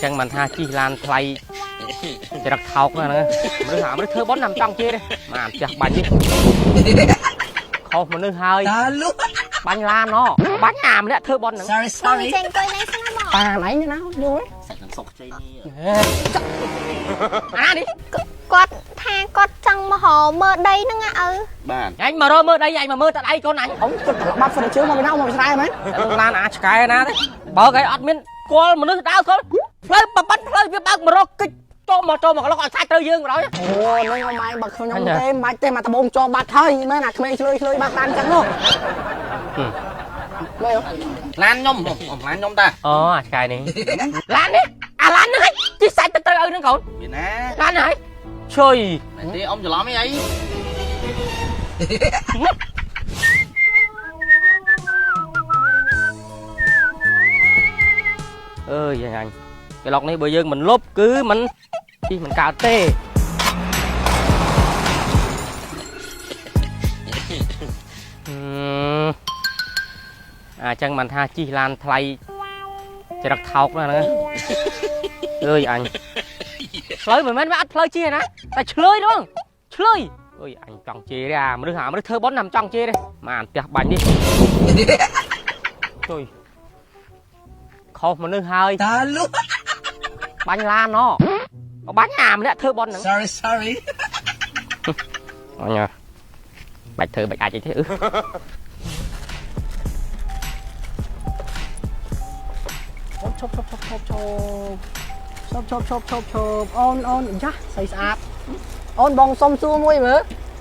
ចឹងមិនថាជិះឡានថ្លៃចរិតថោកណាស់ហ្នឹងមនុស្សអាមនុស្សធ្វើប៉ុនណាមិនចង់ជេរទេមកផ្ទះបាញ់នេះខុសមនុស្សហើយ តាលុ បាញ់ឡានណបាញ់អាម្នាក់ធ្វើប៉ុនហ្នឹង Sorry បង sorry ចេញអង្គុយលេងសិនណាបង ប៉ាណៃណាយល់ សាច់នឹងសុកខ្ចីនេះ អានេះ គាត់ថាគាត់ចង់មករកមើលដីហ្នឹងណាឪ បាទ អញមករកមើលដីអញមកមើលតែដៃកូនអញ អ៊ំគាត់ត្រឡប់បាត់ហ្វឺជើមកពីណាមកពីស្រែមែន តែឡានអាឆ្កែណាទេបើកឲ្យអត់មានគាល់មនុស្សដើរស្គាល់ផ្លូវប៉ប៉ាត់ផ្លូវវាបើកមករកគិចចូលមកចូលមកកន្លុកឲ្យសាច់ត្រូវយើងបណ្ដោយ អូនឹងអ៊ំឯងបើខ្ញុំទេមិនបាច់ទេមកដបងចោបាត់ហើយមែនអាក្មេងឆ្លើយឆ្លើយបាត់បានចឹងនោះមែន ឡានខ្ញុំអ៊ំឡានខ្ញុំតា អូអាឆ្កែនេះឡាននេះអាឡានហ្នឹងជិះសាច់ទៅត្រូវឪហ្នឹងកូន មានណា ឡានហ្នឹងឈុយ មែនទេអ៊ំច្រឡំអីអី អើយអញកន្លុកនេះបើយើងមិនលុបគឺមិនជិះមិនកើតទេ អាចឹងមិនថាជិះឡានថ្លៃចរិតថោកណាស់ហ្នឹងអើយអញផ្លូវមិនមែនវាអត់ផ្លូវជិះទេណាតែឆ្លើយហ្មងឆ្លើយអើយអញចង់ជេរទេអាមនុស្សអាមនុស្សធ្វើប៉ុនណាមិនចង់ជេរទេមកអានផ្ទះបាញ់នេះជួយខុសមនុស្សហើយ តាលុ បាញ់ឡានណបាញ់អាម្នាក់ធ្វើប៉ុនហ្នឹង Sorry sorry អញបាច់ធ្វើបាច់អាចអីទេអឺ អូនឈប់ឈប់ឈប់ឈប់ឈប់ឈប់ឈប់ឈប់ឈប់ឈប់អូនអូនយ៉ាស្អីស្អាតអូនបងសុំសួរមួយមើល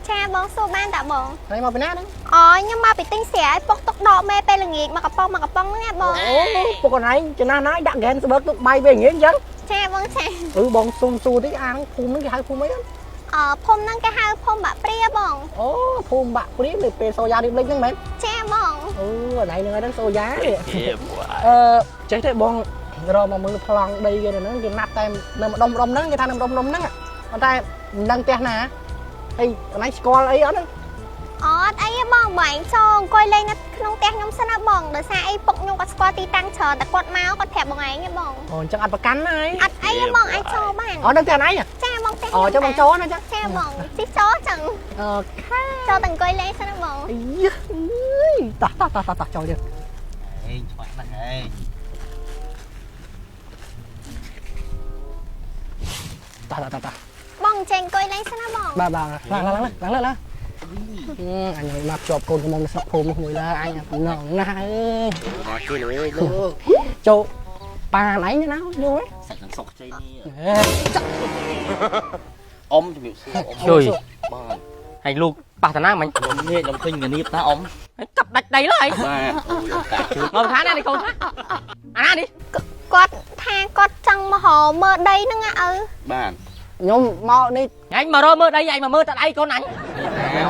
ចាបងសួរបានតាបង ហើយមកពីណាហ្នឹង អូខ្ញុំមកពីទិញស្រាឲ្យពុកទុកដកមេពេលល្ងាចមកកំប៉ុងមកកំប៉ុងហ្នឹងណាបង អូពុកកន្លែងចំណាស់ណាដាក់ហ្គេមស្បើកទុកបាយវាងាយអញ្ចឹង ចាបងចា អឺបងសុំសួរតិចអាហ្នឹងភូមិហ្នឹងគេហៅភូមិអីហ្នឹង អភូមិហ្នឹងគេហៅភូមិបាក់ព្រាបង អូភូមិបាក់ព្រាមនៅពេលសូយ៉ារៀបលិចហ្នឹងមែន ចាបង អូអាណៃហ្នឹងហើយហ្នឹងសូយ៉ានេះអឺចេះទេបងរកមកមើលប្លង់ដីគេនៅហ្នឹងគេណាត់តែនៅម្ដុំម្ដុំហ្នឹងគេថានៅម្ដុំម្ដុំហ្នឹងប៉ុន្តែមិនដឹងផ្ទះណាអីកន្លែងស្គាល់អីអត់ហ្នឹង អត់អីទេបងបងឯងចូលអង្គុយលេងនៅក្នុងផ្ទះខ្ញុំសិនណាបងដោយសារអីពុកខ្ញុំគាត់ស្គាល់ទីតាំងច្រើនតែគាត់មកគាត់ប្រាប់បងឯងទេបង អូអញ្ចឹងអត់ប្រកាន់ណាអី អត់អីទេបងអាចចូលបាន អូដឹងផ្ទះណៃ ចាបងផ្ទះ អូចឹងបងចូលណាចឹង ចាបងជិះចូលចឹង អូខេ ចូលតែអង្គុយលេងសិនណាបង អាយតោះតោះតោះតោះចូលទៀត ហេច្បាស់ណាស់ហេ តោះតោះតោះតោះ បងចេញអង្គុយលេងសិនណាបង បាទបាទឡើងឡើងឡើងឡើងឡើងអញមកជាប់កូនកំមុំនៅស្រុកភូមិនេះមួយឡើយអញណងណាស់អើយ ណាជួយលុយលោក ចូលប៉ាណៃណាយល់ សាច់នឹងសុកខ្ចីនេះ ទេ អ៊ំជំរាបសួរអ៊ំ ជួយ បាទ ហើយលោកប៉ះតាណាមិញ ខ្ញុំនេះខ្ញុំឃើញងនាបតាអ៊ំ ហើយកាប់ដាច់ដីឡើយ បាទអូយតាជួយ មកថាណានេះកូនថាអាណានេះ គាត់ថាគាត់ចង់មករកមើលដីហ្នឹងណាឪ បាទ ខ្ញុំមកនេះ អញមករកមើលដីអញមកមើលតែដៃកូនអញ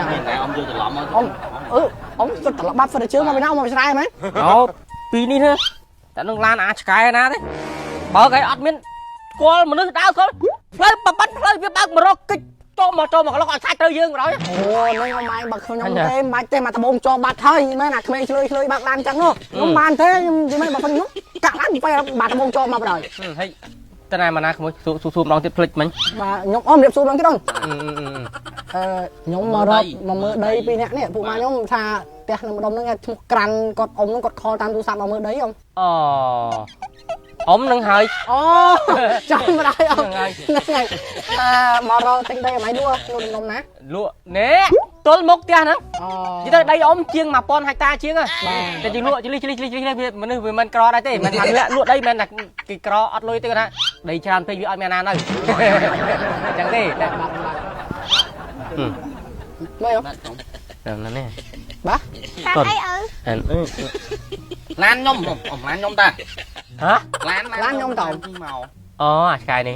មានណាអ៊ំយកច្រឡំមក អ៊ំអឺអ៊ំគាត់ត្រឡប់បាត់ហ្វឺជើមកពីណាមកពីស្រែមែន អូពីនេះណាតែនឹងឡានអាឆ្កែណាទេបើកឲ្យអត់មានគាល់មនុស្សដើរស្គាល់ផ្លូវប៉ប៉ាត់ផ្លូវវាបើកមករកគិចចូលមកចូលមកកន្លុកឲ្យសាច់ត្រូវយើងបណ្ដោយ អូនឹងអ៊ំឯងបើខ្ញុំទេមិនបាច់ទេមកដបងចោបាត់ហើយមែនអាក្មេងឆ្លើយឆ្លើយបាក់ឡានចឹងនោះខ្ញុំបានទេខ្ញុំនិយាយមែនបើខ្ញុំកាក់ឡានទៅបាត់ដបងចោមកបណ្ដោយ ហើយតើណាមកណាក្មួយសួរសួរម្ដងទៀតភ្លេចមិញ បាទខ្ញុំអ៊ំរៀបសួរម្ដងទៀតអ៊ំអឺខ្ញុំមករកមកមើលដីពីរនាក់នេះពួកម៉ាខ្ញុំថាផ្ទះនៅម្ដុំហ្នឹងឈ្មោះក្រាន់គាត់អ៊ំហ្នឹងគាត់ខលតាមទូរស័ព្ទមកមើលដីអ៊ំ អូអ៊ំនឹងហើយ អូចាំមិនដែរអ៊ំ ហ្នឹងហើយ ហ្នឹងហើយអឺមករកទិញដីអមៃលក់លក់នំណា លក់ណែទល់មុខផ្ទះហ្នឹង អូ និយាយទៅដីអ៊ំជាង1000ហិកតាជាងហ៎តែជាងលក់ជលិះជលិះជលិះជលិះវាមនុស្សវាមិនក្រដែរទេមិនថាលក់លក់ដីមិនថាគេក្រអត់លុយទេគាត់ថាដីច្រើនពេកវាអត់មានណានៅអញ្ចឹងទេតែ បាទបាទមើល បាទអ៊ំ ហ្នឹងនេះ បាទ តាមអីឪ ឡានខ្ញុំអ៊ំឡានខ្ញុំតា ហ៎ ឡានមក អូអាឆ្កែនេះ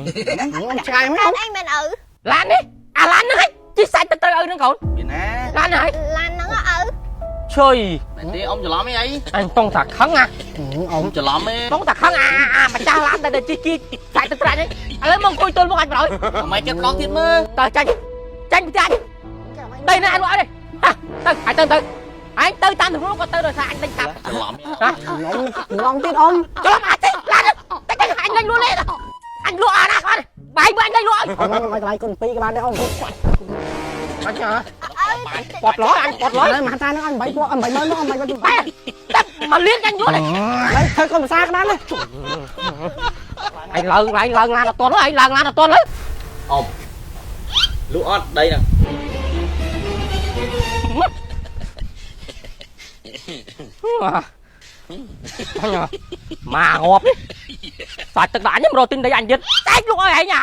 ខ្ញុំឆ្ងាយមែន តាមអីមែនឪ ឡាននេះអាឡានហ្នឹងហើយជិះសាច់ទៅត្រូវឪហ្នឹងកូន មានណា ឡានហ្នឹងហើយ ឡានហ្នឹងឪ ឈុយ មែនទេអ៊ំច្រឡំអីអី អញតង់តាខឹងអា អ៊ំ អ៊ំច្រឡំទេ តង់តាខឹងអាអាម្ចាស់ឡានតែជិះគីសាច់ទៅប្រាច់ហ្នឹងឥឡូវមកអង្គុយទល់មុខអញបណ្ដោយ អមៃគិតម្ដងទៀតមើល តើចាញ់ចាញ់ចាញ់ដីណាអញលក់អត់ទេហ่ะទៅអញទៅទៅអញទៅតាមទម្រង់គាត់ទៅដោយសារអញដេញកាប់ ច្រឡំ ហ៎ ខ្ញុំម្ដងទៀតអ៊ំ ច្រឡំអាចទេឡានតែតែអញ លេងលក់លេអញលក់អាណាគាត់បាយមើលអញលេងលក់ អ៊ំខ្ញុំឲ្យតម្លៃគុណ2ក៏បានដែរអ៊ំ អញហ៎ អើ ប៉តឡអញប៉តឡ ហើយមហាតាហ្នឹងឲ្យ8ពាន់80000មក80000 បែតែមកលៀនអញលក់ ហើយធ្វើកុំភាសាក្តានណា អញឡើងឡើងឡើងឡានអត់ទាន់អញឡើងឡានអត់ទាន់លើ អ៊ំលក់អត់ដីហ្នឹង អញមកងាប់សាច់ទឹកដាក់អញមករកទិញដីអញទៀតតែលក់ឲ្យឯងអា